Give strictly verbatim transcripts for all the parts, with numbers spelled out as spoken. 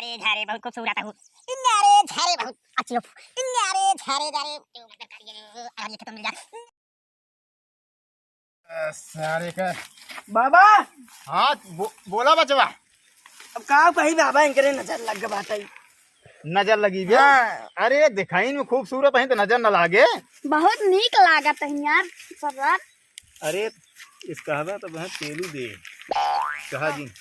अरे झारे बहुत खूबसूरत हूँ। अरे झारे बहुत अच्छी हो। अरे झारे झारे। अरे ये खत्म मिल जा। अ, सारे का। बाबा। हाँ, बो-, बोला बचवा। अब का कही बाबा, इनकरे नजर लग गवा बाटे। नजर लगी बे? हाँ। अरे, दिखाइन में खूबसूरत है तो नजर न लागे। बहुत नीक लागत है यार, सरदार। अरे, इस कहबा तो बहुत तेलू दे। कहा जी,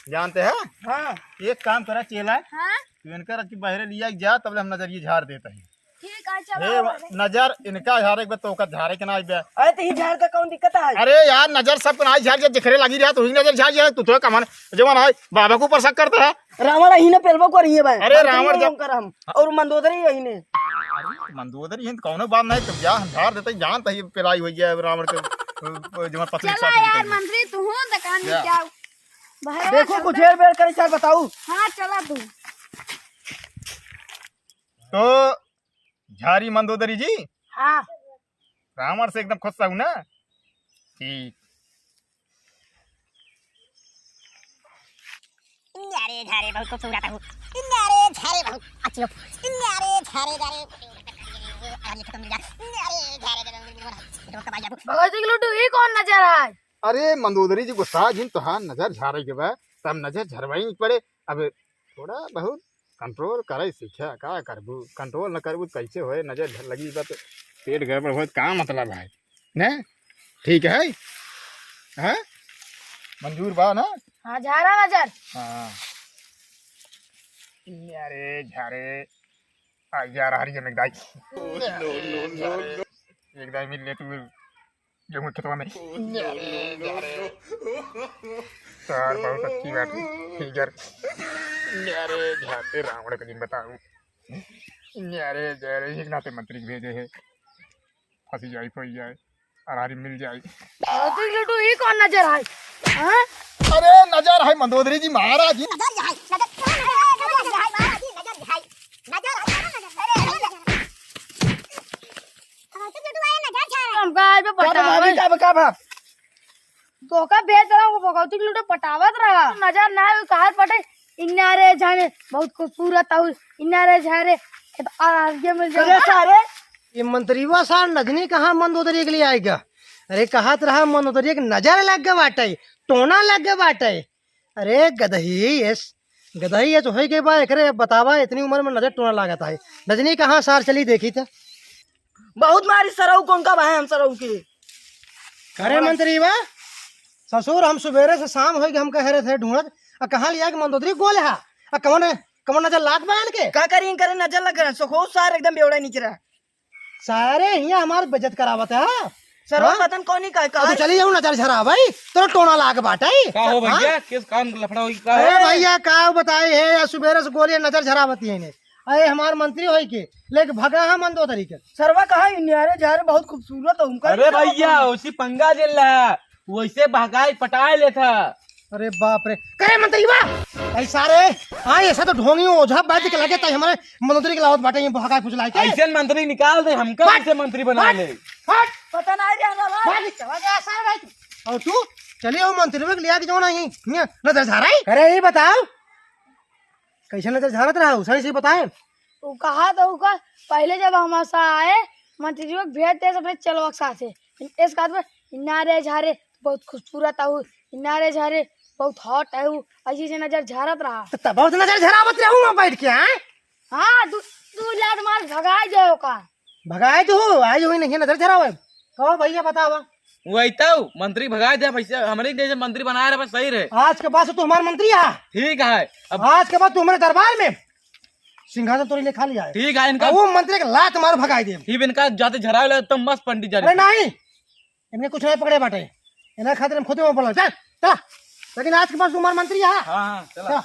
जानते हैं? हाँ। एक काम करा चेला, हाँ? तू इनकर आज की बहरे लिया जा, तब ले हम नजरिए झाड़ देते हैं। ठीक है, चलो। हे, नजर इनका झारे के बा, तो ओकर झारे के ना आइबे। अरे, तो ही झाड़ का कौन दिक्कत है? अरे यार, नजर सबको ना झाड़, जब दिखरे लगी रहा, तो ही नजर झाड़ जाए, तू तो कमन जवान है, बाबा के ऊपर शक करता है। रावण ही ने पेलबो को रही है भाई। अरे, मंत्री रावण ही जब हम कर हम, और मंदोदरी यही ने। अरे, मंदोदरी ही कौनो बात नहीं, तुम जा, हम झाड़ देते, जानता ही पेलाई हो गया रावण के, जवान पतली चला साथ यार, निकल गई। मंत्री, तू हो दुकान में जा। क्या? बाहर देखो, चलते कुछ देर बेर करे, सर, बताऊ। हाँ, चला तू। तो झारी मंदोदरी जी। हाँ। रावण से एकदम खुश रहू ना? ठीक। अरे झारे बहुत खूबसूरत हूँ। अरे झारे बहुत अच्छी हो। अरे झारे झारे। अरे खत्म मिल जा। अरे झारे झारे। भगवती के लड्डू, ई कौन नजर आए? अरे मंदोदरी जी, गुस्सा जिन, तोहार नजर झारे के बा, तब नजर झरवाई पड़े। अब थोड़ा बहुत कंट्रोल करे सीखा, का करबू? कंट्रोल न करबू त कैसे होए? नजर झ-, लगी बा त पेट गड़बड़ होए त का मतलब है? ने? ठीक है? हाँ? मंजूर बा ना? हाँ, झारा नजर। हाँ। अरे झारे, आ जा रहा हरियन एक दाई। एक दाई मिल ले तू। गेहूं खेतवा में। अरे, जा रे। सार बहुत अच्छी बात है, फिगर। अरे, जाते रावण के दिन बताऊ। अरे, जा रे, एक नाते मंत्री के भेजे है। फंसी जाए, कोई जाए, अरारी मिल जाए। अरे, तू लुटू, ई कौन नजर आए? हाँ? अरे, नजर है मंदोदरी जी महाराज जी। नजर है, नजर, नजर है महाराज जी, नजर है। नजर है, नजर है। अरे, नजर है। भगवती लुटू आए, नजर झारे। हमका आज में का बा, पटावे। भाभी, का बा, का बा? तोका भेज रहा हूँ, भगवती लुटू पटावत रहा। नजर ना आवे, कहाँ पटे? इन्ना रे झारे, बहुत खूबसूरत आऊ। इन्ना रे झारे, ये तो आगे मिल जाए। अरे सारे, ये मंत्रीवा सार नजनी कहाँ मंदोदरी के लिए आएगा? अरे, कहत रहा मंदोदरी एक नजर लग गए बाटे, टोना लग गए बाटे। अरे गदही, एस, गदही एस होई के बा, एकरे बतावा, इतनी उम्र में नजर टोना लागत है। नजनी कहाँ सार चली देखी त? बहुत मारी सरऊ, कौन का भाई हम सरऊ के। अरे मंत्री बा, ससुर हम सुबेरे से शाम होई के हम कह रहे थे ढूंढत, आ कहाँ लिया के मंदोदरी गोले हा? आ कौन, कौन नजर लाग बा इनके? का करी, करे नजर लग रहा, सखो सार एकदम बेवड़ा निकरा। सारे हियाँ हमार बेइज्जत करावत है, हाँ? सरवा हाँ? पतन कौन ही का, का और तो है? चली जाऊ नजर झरा भाई, तोरा टोना लाग बाटे। का हो हाँ? भैया, किस काम का लफड़ा होई का अरे है? भैया, का बताई है, या सुबेरे से गोली नजर झरावती है ने। अरे हमार मंत्री होई के, लेके भगा है मंदोदरी के। सरवा कहा है, न्यारे झारे बहुत खूबसूरत है, उनका अरे नहीं भैया, समझ में। उसी पंगा ले ला, वैसे भगाई पटाए लेता। अरे बाप रे, करे मंत्री बा? भाई सारे, हाँ, ऐसा तो ढोंगी ओझा बैठ के लगे, ताई हमारे मंत्री के लावत बाटे, ये भगाई फुसलाई के। ऐसे मंत्री निकाल दे, हमका हट, ऐसे मंत्री बना हट, ले। हट। पता नहीं रे, हमारा भाई, चला गया सारे भाई। और तू, चलिए वो मंत्री को लिया के जो ना ये, ये नजर झारा है। अरे, ये बताओ, कैसे नजर झारत रहा, सही से बताए। वो कहा तो उका, पहले जब हमारे साथ आए, मंत्री जी को भेज दे अपने चेलवा के साथे। इस बात में, "इन्ना रे झारे, बहुत खूबसूरत आऊ, इन्ना रे झारे, बहुत hot आऊ", ऐसी से नजर झारत रहा। तो तब बहुत नजर झरावत रहूं मैं बैठ के, हैं? हाँ, दू, दू लात मार भगाए जाए ओका। भगाए तो हो, आई हुई नहीं नजर झरावे। कहो भैया, बतावा। वही तो, मंत्री भगाए दे, पैसे हमरे जैसे मंत्री बनाए रहे, बस सही रहे। आज के बाद से तू हमार मंत्री है। ठीक है, अब आज के बाद तू हमारे दरबार में सिंहासन तोरी ले खा लिया है। ठीक है, इनका अब वो मंत्री के लात मार भगाई दे। इब इनका जाते झरावे लगे, तब मस्त पंडित जाने। अरे नहीं, इनके कुछ नहीं पकड़े बाटे, इन्हें खातिर हम खुद में बोला, चल, चला। लेकिन आज के बाद तू हमार मंत्री है। हाँ, हाँ, चला। चला।